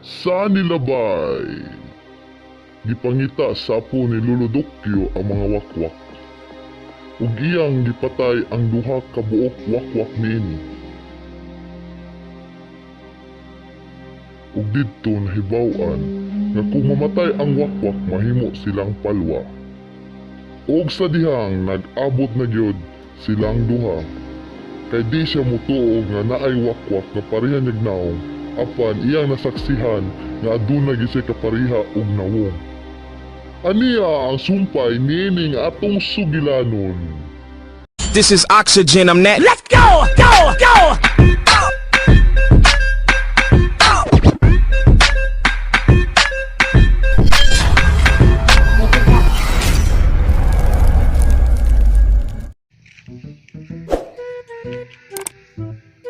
Sa nilabay, gipangita sa apo ni Lolo Dokyo ang mga wakwak. Ug iyang gipatay ang duha ka buok wakwak niini. Ug didto nahibaw-an nga kung mamatay ang wakwak mahimo silang palwa. Ug sa dihang nag-abot na gyud silang duha. Kay di siya mutuo nga naay wakwak nga pareha niyag nawong apan iyang nasaksihan nga aduna gyud siya kapareha og nawong. Aniya ang sumpay niining atong sugilanon. This is oxygen, I'm that. Let's go! Go! Go!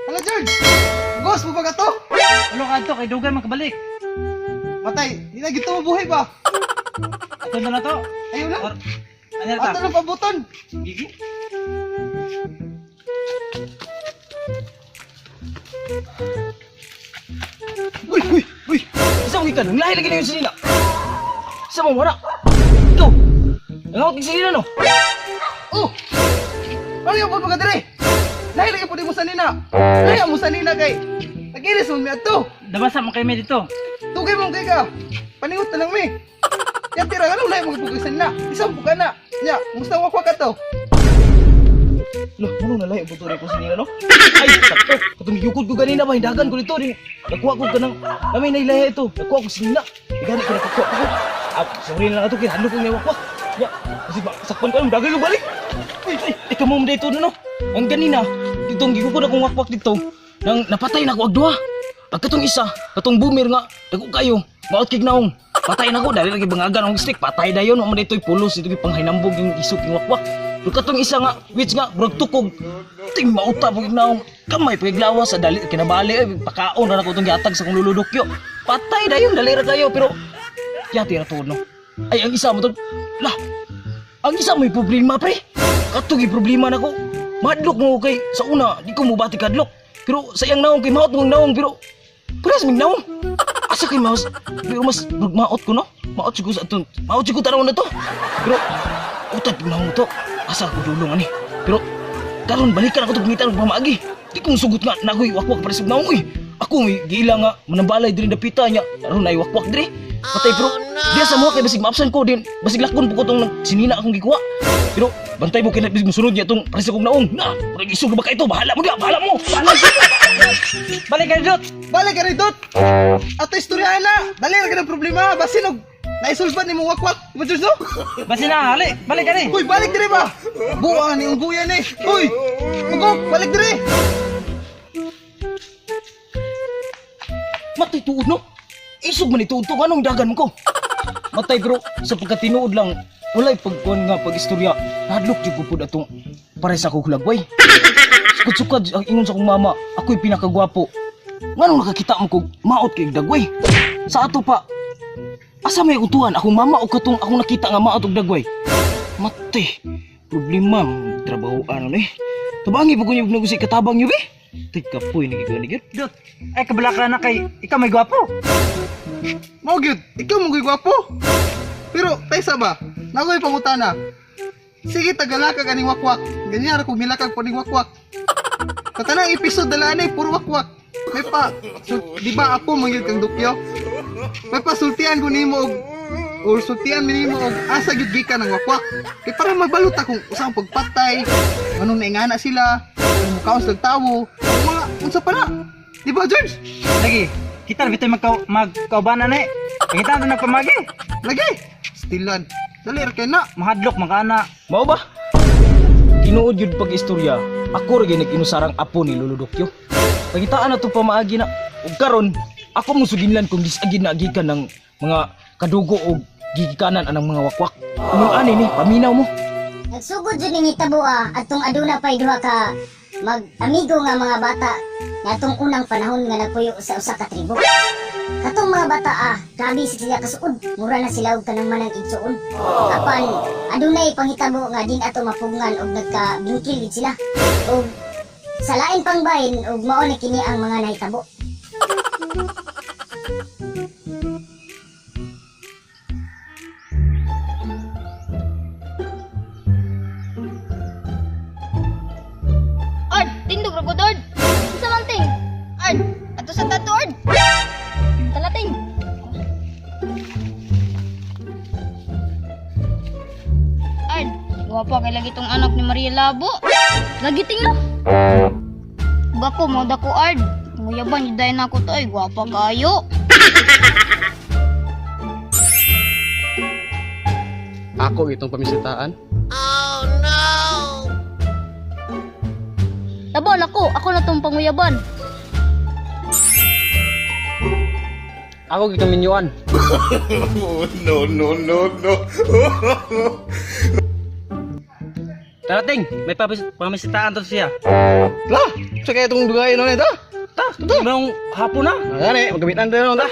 Hala, George! Ghost mo ba ka to? Ano ka to? Kay dugay man kabalik. Patay, di na gito mabuhay ba? Ato na na to. Ayaw lang. Or, ano ta? Ato lang pabuton. Gigi? Uy, uy, uy! Isa mo gikan, ang lahi lagi na yung sinina. Isa mo, wala. Ikaw, ang awat ng sinina, no? Oh! Ano yung pagbaga dire? Lahi lagi po di mo sanina. Lahi mo sanina kay. Nagiris mo mi adto. Dabasa mo kay me dito. Tugay mo kay ka. Paningot na lang mi. Ya tira ka lahi mo pugay sanina. Isang buka na. Nya, musta wa ka to? Lah, ano na lahi ang buto ko sinina, no? Ay, sakto. Katong yukod ko ganina ba, hindagan ko dito. Din, nakuha ko kanang, namay na ilahi ito. Nakuha ko sinina. Igani ko nakuha ko. Ah, sorry na lang ito, kinahalo ko nga wakwak. Ya, kasi ba, sakpan ko, anong dagan ko balik. Ay, ay, ikaw mo dito, no? Ang ganina, ditong gikukod akong wakwak dito, nang napatay na ako ag duha. Pagkatong isa, katong boomer nga, dako kayo, maot kig naong. Patay na ko, dali lagi bangagan ang stick, patay dayon, wa man dito'y pulos, dito panghinambog yung isok yung wakwak. Pero katong isa nga, which nga, murag tukog, ting mauta pag naong, kamay paglawas sa dali, kinabali, ay, pakaon na ako itong giatag sa kong luludokyo. Patay dayon, dali ra kayo, pero, yati ra tuod, no? Ay, ang isa mo to, lah, ang isa may problema, pre. Katong problema nako. Madlok mo kay sa una, di ko mubati kadlok. Pero sa iyang naong kay maot mong naong pero parehas mig naong. Asa kay mas pero mas murag maot ko no. Maot siguro sa aton. Maot siguro tanawon na to. Pero utad pag naong to. Asa ko dulong ani. Pero karon balikan ako to pangitan og pamaagi. Di ko musugot nga nagoy wakwak para sa naong uy. Ako may giila nga manambalay diri dapita nya aron ay wakwak diri. Patay pero diya sa mga kay basig maabsan ko din. Basig lakon po ko tong sinina akong gikuha. Pero bantay mo kay bisig musunod niya tong pares akong naong. Na, murag isog na ba ka ito? Bahala mo diya, bahala mo. Bahala mo. Balik ka dito. Balik ka rin, Dot! Ato istoryahan na! Dali ra ka ng problema! Basin og naisulban ni mong wakwak! Di ba, George, no? Basi na, hali. Balik ka ni. Uy, balik dire ba? Buang ni ungguyan eh! Uy! Bugok, balik dire! Matay tuod no. Isog man ituod to anong dagan mo ko. Matay pero sa pagkatinuod lang walay pagkuan nga pag-istorya. Nahadlok jud ko pud atong pare sa akong hulagway. Sukad-sukad ang ingon sa akong mama, ako'y pinakagwapo. Nganong nakakita mo kog maot kay dagway. Sa ato pa, asa may utuan akong mama o katong akong nakita nga maot og dagway. Matay, problema ang trabaho ano eh. Tabangi pa ko niyo nagusi katabang niyo be. Tay kapoy nagigani gyud. Dot. Ay kabalaka na kay ikaw may gwapo. Mao gyud, ikaw mo gyud gwapo. Pero taysa ba? Nakoy pangutana. Sige tagalaka kaning wakwak. Ganyan ra kog milakag po ning wakwak. Sa tanang episode dala ani puro wakwak. May pa so, di ba ako mangyud kang dukyo? May pa sultian ko nimo og or sultian mi nimo og asa gyud gikan ang wakwak. Kay para mabalot akong usang pagpatay, anong naingana sila, anong mukaon sila tawo, mga unsa pa na. Di ba George? Lagi. Kita na bitoy magka magkaubanan eh. Kita na nagpamagi. Lagi. Stilan. Dali ra kay na. Mahadlok man ka na. Mao ba? Tinuod yun pag istorya, ako ra gyud nag-inusarang apo ni Lolo Dokyo. Pangitaan na to pamaagi na ug karon ako mo suginlan kung disagid na agikan ng mga kadugo og gigikanan anang mga wakwak. Unong ani ni paminaw mo. Nagsugod jud ning hitabo atong aduna pay duha ka mag-amigo nga mga bata ngatong unang panahon nga nagpuyo sa usa ka tribo. Katong mga bata grabe sila kasuod, mura na sila og kanang manang igsuon. Apan adunay panghitabo nga din ato mapugngan og nagkabingkil gid sila. Og sa lain pang bahin og mao na kini ang mga nahitabo. Ard, tindog ra gud Ard. Unsa man ting? Ard, ato sa tato Ard. Talating. Ard, gwapa kay lagi tong anak ni Maria Labo. Lagi ting no. Bako mo dako Ard. Muyaban jud dayon ako to ay gwapa kayo. Ako itong pamisitaan. Laban ako, ako na tong panguyaban. Ako gitong minyuan. No, no, no, no. Tara ting, may pamisitaan to siya. Lah, sa kaya itong dugay no nito? Ta, manong hapon na. Gani, magamitan tayo no ta.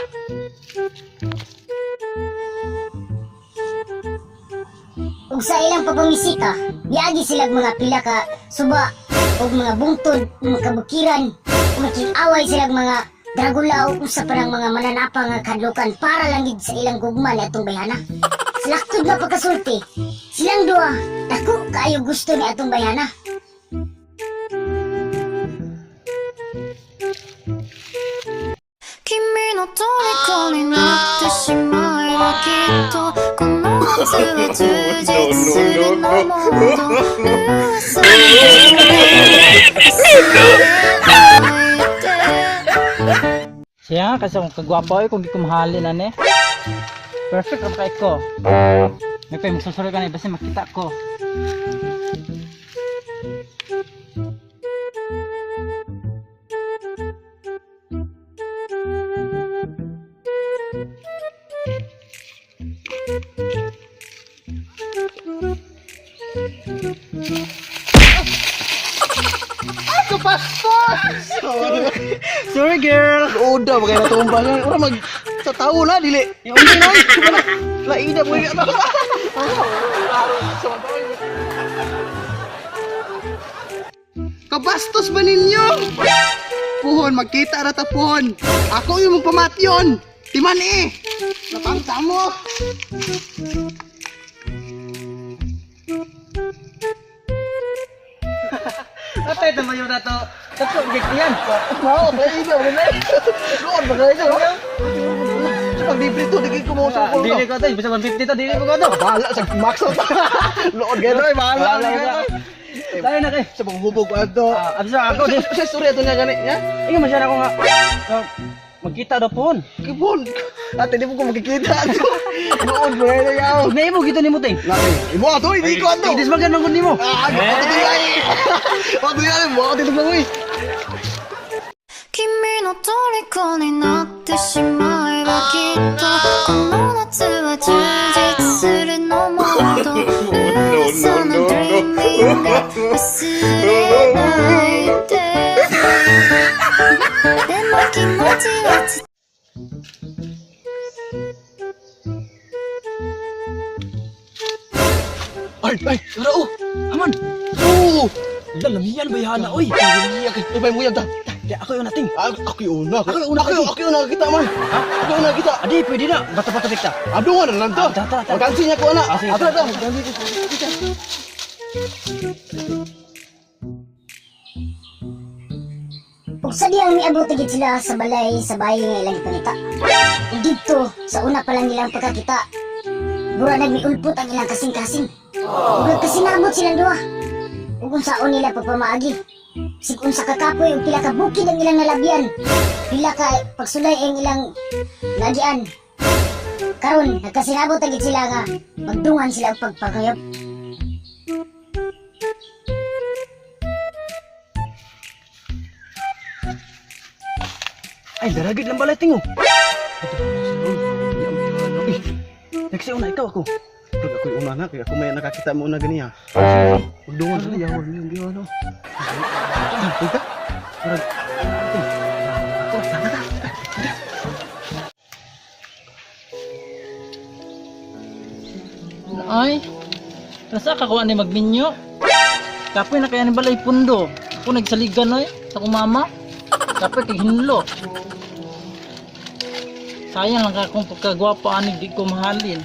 Ug sa ilang pagpamisita, miagi sila og mga pila ka suba ug mga bungtod, ug mga kabukiran, ug nakig-away sila og mga dragula ug usa pa ng mga mananapa nga kadlukan para lang gid sa ilang gugma ni atong bayhana. Sa laktod nga pagkasulti, silang duha dako kaayo gusto ni atong bayhana. 君の虜になってしまえばきっとこの夏は充実するのもっと嘘で忘れないで Siya kasi akong kagwapo ay kung di ko mahalin ani. Perfect ra kay ko. May pa magsusuroy ka na basta makita ko. Sorry girl. Uda ba kaya natumba na? Ora mag sa tao na dili. Yung undang na oy. Suba na. Laida mo yung Kabastos ba ninyo? Puhon, magkita ra ta puhon. Ako yung magpamatyon. Timan eh. Napangta mo. Atay tama yung dato. Tatlo gig yan. Mao, laida mo na. Doon ba kayo? Sa paglibre to, di ko mo sa Ah, Dili ko to, basta 150 to, dili ko to. Bahala sa max out. Lood kayo, bahala. Bahala ka. Tayo na kay. Sa panghubog ato. Ah, absa ako di. Sa istorya to niya gani niya. Ingon man siya na ako nga. Ah, magkita daw pohon. Kibon. Ate, di mo ko makikita ato. Lood ba kayo yaw? Ug naimo gito nimo ting. Laki. Imo ato, hindi ko ato. Idis man ganun nimo. Ah, ako to ay. Ako to ay, mo ako dito lang uy. 君の虜になってしまえばきっとこの夏は充実するのもっと嘘の dreaming で忘れないででも気持ちは伝 Ay, ay, tara oh. Aman, Oo. Lalamian ba yana oy? Ay, ay, mo yan ta. Di ako yung nating. Ah, Ako yung una. Ako yung una, Ako yung una kita man. Ako yung una kita. Adi pwede na. Bato-bato kita. Ado nga na lang to. Ah, tara, tara, tara. Magkansi niya ko ana. Ah, sige, Ato tara. ato. Magkansi ko. Ug sa diyang miabot na gid sila sa balay sa bahay nga ilang ipangita. Ug didto sa una pa lang nilang pagkakita, mura nagmiulpot ang ilang kasing-kasing. Ug nagkasinabot silang duha. Ug unsaon nila pagpamaagi. Sig unsa ka kapoy ug pila ka bukid ang ilang nalabyan. Pila ka pagsulay ang ilang lagian. Karon nagkasinabot na gid sila nga magdungan sila og pagpangayop. Ay, daragit lang balay tingo. Nagsiuna una ikaw ako. Pag ako yung una na, kaya ako may nakakita mo una ganiya. Magdungan sila, yawan niyo, yawan no. Kita? Murag. Ay, nasa ka kuha ni magminyo. Kapoy na kaya ni balay pundo. Ako nagsaligan oy sa akong mama. Kapoy kay hinlo. Sayang lang ka kung pagkagwapo ani di ko mahalin.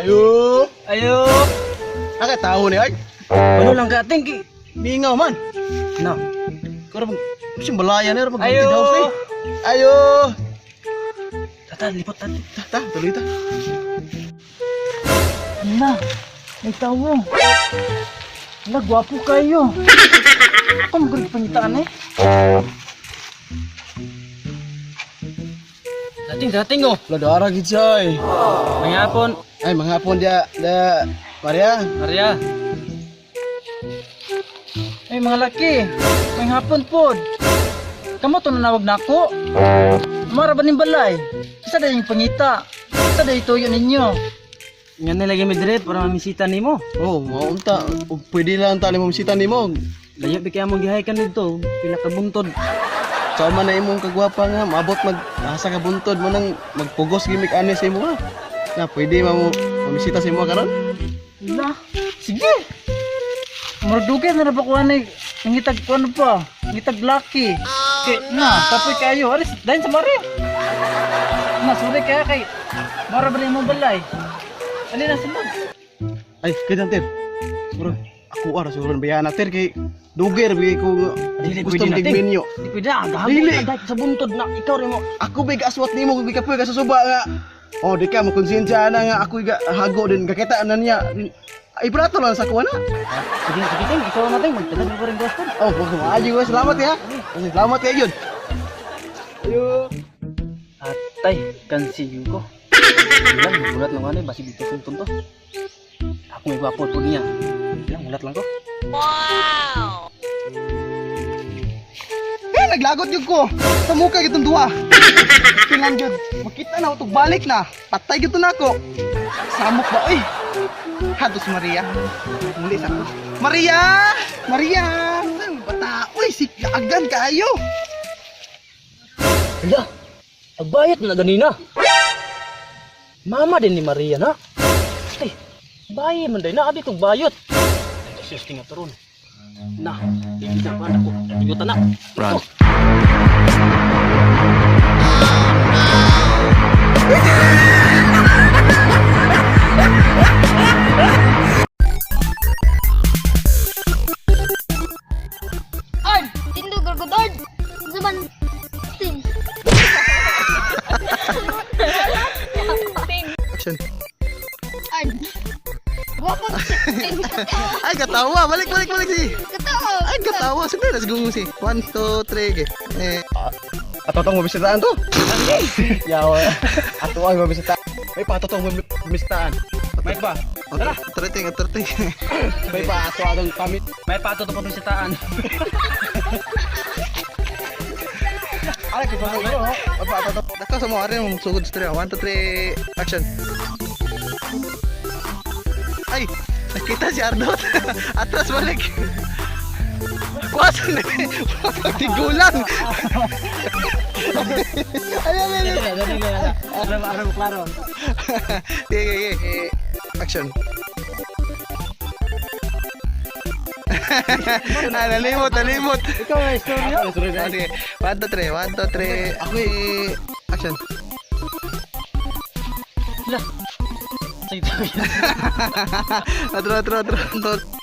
Ayo. Ayo. Aka tao ni ay. Ano lang ka ting ki. Mingaw man. Na. Karo mag simbalaya na mag Ayo. house ni. Ayo. Tata lipot tata. Ta, ta, tuloy ta. Na, may tawo. Ala, gwapo kayo. Ako magod pangitaan eh. Dating dating oh. Ladara gid siya ay. Mangapon, Ay mga hapon dia da Maria. Maria. Ay mga laki, may hapon pod. Kamo to nanawag na ako. Mara ba ning balay? Isa dahil yung pangita. Isa dahil tuyo ninyo. Nga na lagi mi dire para mamisita nimo. Oh, maunta. Ug pwede lang ta nimo bisita nimo. Layo bi kaya mong gihay kan dito, pila ka buntod. Sa man na imong kagwapa nga maabot mag asa ka buntod mo nang magpugos gimik ani sa imo ha. Na pwede ma mo mamisita sa imo karon? La, sige. Murag dugay na na ba ko anay nangitag ko ano pa, nangitag laki. Kay na, tapoy kayo. Aris, dayon sa mare. Na, sorry kaya kay mara ba rin imong balay? Ali na sulod. Ay, kay ter. Bro, ako ara siguro bayan na ter kay dugay ra bigay ko nga Dili, gusto pwede na, mo Ting. tigminyo. Di pwede ah, gahago Dili. na dahil sa buntod na ikaw rin mo. Ako ba'y gaaswat nimo kung gikapoy ka sa suba nga. Oh, di ka makonsensya na nga ako hago din kakita na niya. Ay, prato lang sa kuha na. Sige, sige ting, ikaw na ting, magtagal ko rin gusto. Oh, maayo ko. Salamat ya. Salamat kayo yun. Atay, kansiyo ko. Ilang, mulat lang ano, basig dito suntun to. Ako may gwapo po niya. Ilang, mulat lang ko. Eh, naglagot yun ko. Sa mukha gitong duha. Pilang yun. Makita na ako, balik na. Patay gito na ako. Samok ba, oy? Hados Maria. Muli sa ko. Maria! Maria! Saan bata? Uy, si agan kayo. Hala, agbayat na ganina. Mama din ni Maria na. Ay, bayi man din na, abi kong bayot. Ay, sus, tinga turon. Na, hindi na pa ako. Yuta na. Run. Ard, tindog gud Ard. Zaman ting. Ting. Action. Ard. Gwapo ting. Ay, katawa. Balik, balik, balik si. Katawa. Ay, katawa. Sige, let's go si. 1, 2, 3, okay. Eh. Ato tong mabisitaan to. Yawa. Ato ay mabisitaan. May pa ato tong mabisitaan. May pa. Tara. Ato ting, ato ting. May pa ato atong pamit. May pato to pabisitaan. Ay, kung saan ko, May pa ato to. Dako sa mga rin mong sugod sa 3. 1, 2, 3, action. Ay, nakita si Ardot. Atras balik. Kuwasan na. Tigulang. Ay, ay, ay, ay. Alam, alam, klaro. Sige, sige, sige. Action. Ah, nalimot, nalimot. Ikaw na istorya. Ah, sige. 1, 2, 3. 1, 2, 3. Ako eh. Action. Sige, Atro, atro, atro. Atro.